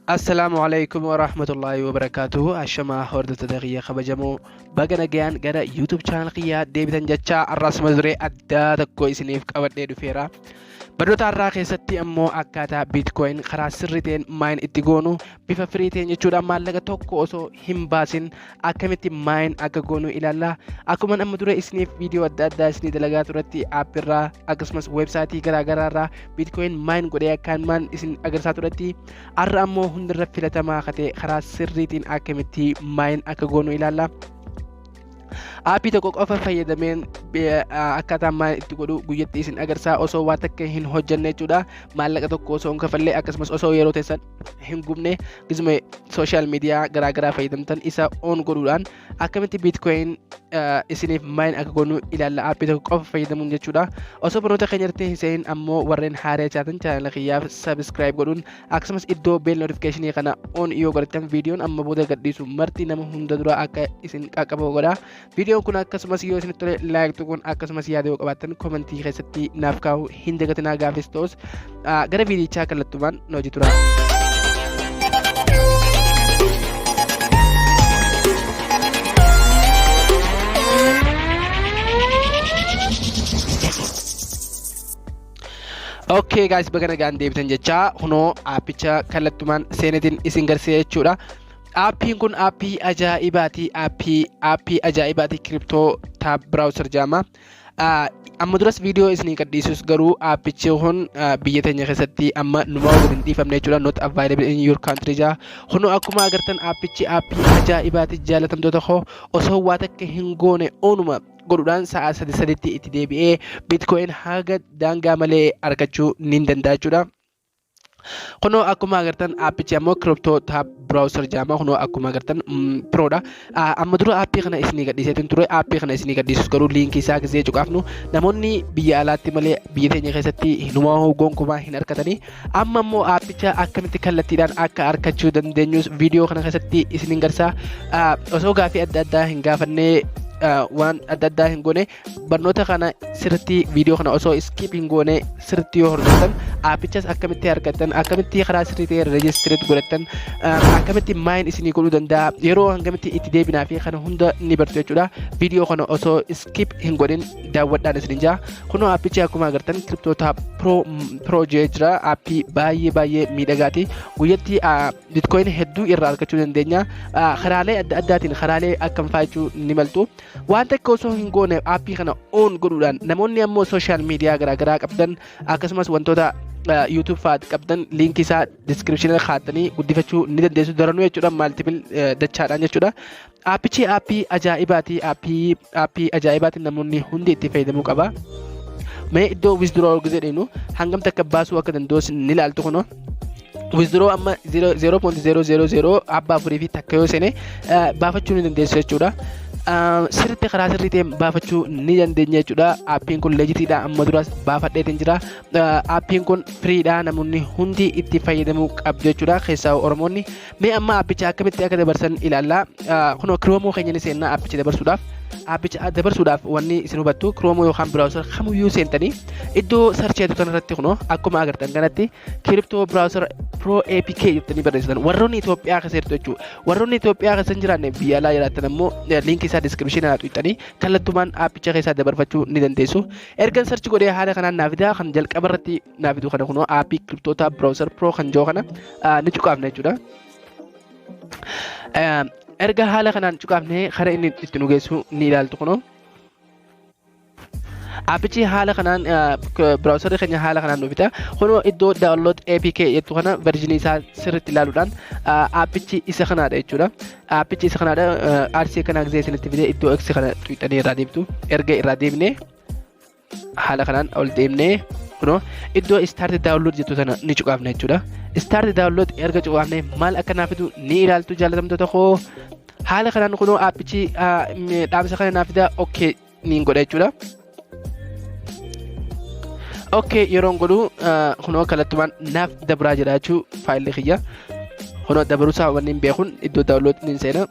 Assalaamu alaikum warahmatullaahi wabarakaatuhu. Ashamaa hordoftoota kiyya kabajamoo, baga nagayaan gara YouTube channel kiyyaa deebitan jechaa, har'aas mata duree addaa tokko isiniif qabadhee dhufeera. Barnoota har'aa keessatti ammoo akkaataa Bitcoin karaa sirrii ta'een mine itti goonu, bifa firii ta'een jechuudha, maallaqa tokko osoo hin baasin akkamitti mine akka goonu ilaalla. Akkuma amma dura isiniif viidiyoo adda addaa isinii dalagaa turetti, aappirraa akkasumas weebsaayitii garaagaraa irraa Bitcoin mine godhee akkaan maan isin agarsiisaa turetti, har'a ammoo hundarra filatamaa akka ta'e karaa sirriitiin akkamitti mine akka goonu ilaalla. Aappii tokko qofa fayyadameen akkaataa mine itti godhu guyyatti isin agarsiisa, osoo waa takka hin hojjenne jechuudha. Maallaqa tokko osoo hin kafallee, akkasumas osoo yeroo teessan hin gubne, gisuma social media garaagaraa fayyadamtan isa on godhuudhaan akkamitti Bitcoin isiniif mine akka goonu ilaalla, aappii tokko qofa fayyadamuun jechuudha. Osoo barnoota keenya irratti hin seenin ammoo, warreen haaraa taatan chaanala kiyyaaf subscribe godhuun, akkasumas iddoo bell notification kana on yoo godhattan, viidiyoon amma booda gadhiisu marti nama hunda dura akka isin qaqqabu godha. Viidiyoon kun akkasumas yoo isinitti tole like tuquun, akkasumas yaada yoo qabaattan komentii keessatti naaf kaa'uu hin dagatinaa. Gaafis ta'us gara viidiyichaa kallattumaan nu hojii tura. Okay guys, baga nagaan deebitan jechaa, kunoo aappicha kallattumaan seenetiin isin garsiisa jechuudha. Aappiin kun aappii ajaa'ibaati. Aappii ajaa'ibaati, CryptoTab Browser jedhama. Amma duras viidiyoo isinii gadhiisus, garuu aappichi kun biyya teenya keessatti amma numaa waliin hin dhiifamne jechuudha. Not available in your country jaa. Kunoo akkuma agartan aappichi aappii ajaa'ibaati, jaalatamtoota koo. Osoo waa takka hin goone, onuma godhuudhaan sa'a sadi saditti itti deebi'ee Bitcoin haga daangaa malee argachuu ni danda'a jechuudha. Kunoo akkuma agartan aappichi ammoo CryptoTab Browser jedhama. Kunoo akkuma agartan proodha. Amma dura aappii kana isinii gadhiiseetiin ture. Aappii kana isinii gadhiisus garuu liinkii isaa gisee cuqaafnu namoonni biyya alaatti malee biyya teenya keessatti hinumaa gonkumaa hin argatanii. Amma immoo aappicha akkamitti kallattiidhaan akka argachuu dandeenyus viidiyoo kana keessatti isiniin garsiisa. Osoo gaafii adda addaa hin gaafannee, waan adda addaa hin goone, barnoota kana sirriitti, viidiyoo kana osoo skip hin goone sirriitti yoo hordoftan, aappichas akkamitti argattan, akkamitti karaa sirrii ta'e register godhattan, akkamitti mine isinii godhuu danda'a, yeroo hangamitti itti deebinaa fi kana hunda ni bartu jechuudha. Viidiyoo kana osoo skip hin godhin daawwadhaan isinin jaa. Kunoo aappichi akkuma agartan CryptoTab Pro jee jira. Aappii baay'ee baay'ee miidhagaati. Guyyatti Bitcoin hedduu irraa argachuu dandeenya. Karaalee adda addaatiin, karaalee akkam fa'aa jechuu ni maltu. Waan takka osoo hin goone aappii kana on godhuudhaan, namoonni ammoo social media garaagaraa qabdan, akkasumas wantoota YouTube fa'aa qabdan, liinkii isaa description kaa'attanii guddifachuu ni dandeessu daranuu jechuudha, multiple dachaadhaan jechuudha. Aappichi aappii ajaa'ibaati. Aappii ajaa'ibaati, namoonni hundi itti fayyadamuu qaba. Mee iddoo withdraw jedhinu hangam takka baasuu akka danda'us ni ilaaltu. Kunoo withdraw amma 0.000 abbaa afurii fi takka yoo seene baafachuu ni dandeessu jechuudha. Sirriitti karaa sirrii ta'een baafachuu ni dandeenya jechuudha. Aappiin kun legitiidha. Amma duras baafadheetiin jira. Aappiin kun firiidha. Namoonni hundi itti fayyadamuu qabdu jechuudha. Keessaa Oromoonni. Mee amma aappicha akkamitti akka dabarsan ilaalla. Kunoo Chrome keenya ni seenna aappicha dabarsuudhaaf. Aappicha dabarsuudhaaf wanni isin hubattu, Chrome yookaan browser kamiyyuu seentanii iddoo search jedhu kanarratti kunoo akkuma agartan kanatti Crypto Browser Pro APK jettanii barreessitan, warroonni Itoophiyaa keessa jirtu jechuudha. Warroonni Itoophiyaa keessa hin jiraanne, biyya alaa jiraatan ammoo liinkii isaa description irraa tuqxanii kallattumaan aappicha keessaa dabarfachuu ni dandeessu. Ergan search godhee haala kanaan naaf fidaa. Kan jalqaba irratti naaf fidu kana, kunoo aappii CryptoTab Browser Pro kan jiru kana ni cuqaafna jechuudha. Erga haala kanaan cuqaafnee kara inni itti nu geessu ni ilaaltu kunoo. Aappichi haala kanaan, browserri keenya haala kanaan nu fida. Kunoo iddoo download APK jettu kana versionii isaa sirriitti ilaaluudhaan aappichi isa kanaadha jechuudha. Aappichi isa kanaadha. Aarsii kanaa gisee isinitti fidee iddoo X kana tuqxanii irraa deemtu. Erga irraa deemnee haala kanaan ol deemnee kunoo iddoo start download jettu sana ni cuqaafna jechuudha. Start download erga cuqaafne maal akka naaf fidu ni ilaaltu, jaalatamtoota koo. Haala kanaan kunoo aappichi dhaamsa kana naaf fida, okay niin godha jechuudha. Okay yeroon godhu kunoo kallattumaan naaf dabraa jira jechuu faayilli kiyya. Kunoo dabaruusaa wanni hin beekun iddoo download niin seena.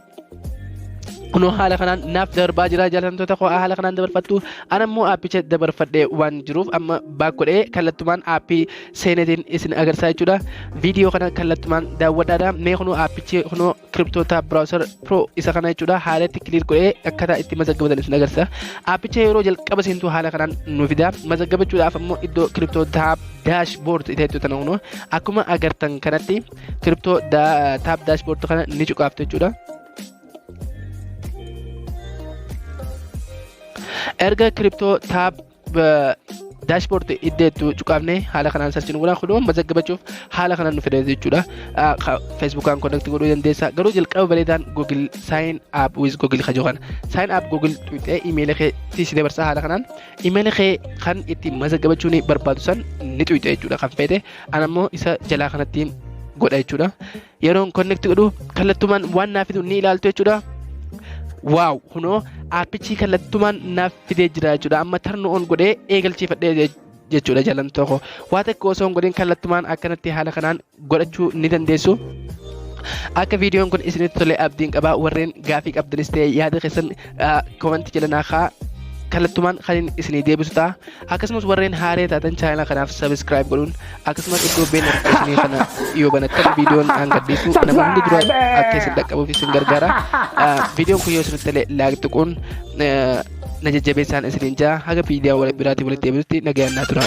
Kunoo haala kanaan naaf darbaa jira jaallatamtoota koo haala kanaan dabarfattu. Ana immoo aappicha dabarfadhee waan jiruuf amma back godhee kallattumaan aappii seenetiin isin agarsiisa jechuudha. Viidiyoo kana kallattumaan daawwadhaadha. Mee kunoo aappichi kunoo Crypto Tab Browser Pro isa kana jechuudha. Haala itti clear godhee akkaataa itti mazaggabatan isin agarsiisa. Aappicha yeroo jalqaba seentu haala kanaan nu fida. Mazaggabachuudhaaf ammoo iddoo Crypto Tab Dashboard ta'etu tana kunoo akkuma agartan kanatti Crypto Tab Dashboard kana ni cuqaaftu jechuudha. Erga Crypto Tab dashboard iddeettu cuqaafne haala kanaan sarchi nu godha kunoo mazaggabachuuf haala kanaan nu fida jechuudha. Facebookaan connect godhuu dandeessa garuu jalqaba bareedaan Google sign up with Google kajoo kana sign up Google tuqxee imeela kee si dabarsa haala kanaan imeela kee kan ittiin mazaggabachuu ni barbaadu san ni tuqxe jechuudha kan feete an ammoo isa jalaa kanattiin godha jechuudha. Yeroon connect godhu kallattumaan waan naaf fidu ni ilaaltu jechuudha. Waaw kunoo aappichi kallattumaan naaf fidee jira jechuudha. Amma turn on godhee eegalchiifadhee jechuudha jalan tokko. Waa tokko osoo hin godhin kallattumaan akkanatti haala kanaan godhachuu ni dandeessu. Akka viidiyoon kun isinitti tole abdiin qaba. Warreen gaafii qabdanis ta'e yaada keessan komantii jala naa kaa'aa. Kallattumaan kan inni isinii deebisu ta'a. Akkasumas warreen haaree taatan chaanala kanaaf subscribe godhuun akkasumas iddoo beel notification kana yoo banattan viidiyoon aan gadhiisu nama hundi dura akka isin dhaqqabuuf isin gargaara. Viidiyoon kun yoo isinitti tole like tuquun na jajjabeessaan isiniin jaa haga viidiyoo biraatiin walitti deebinutti nagayaan naa tura.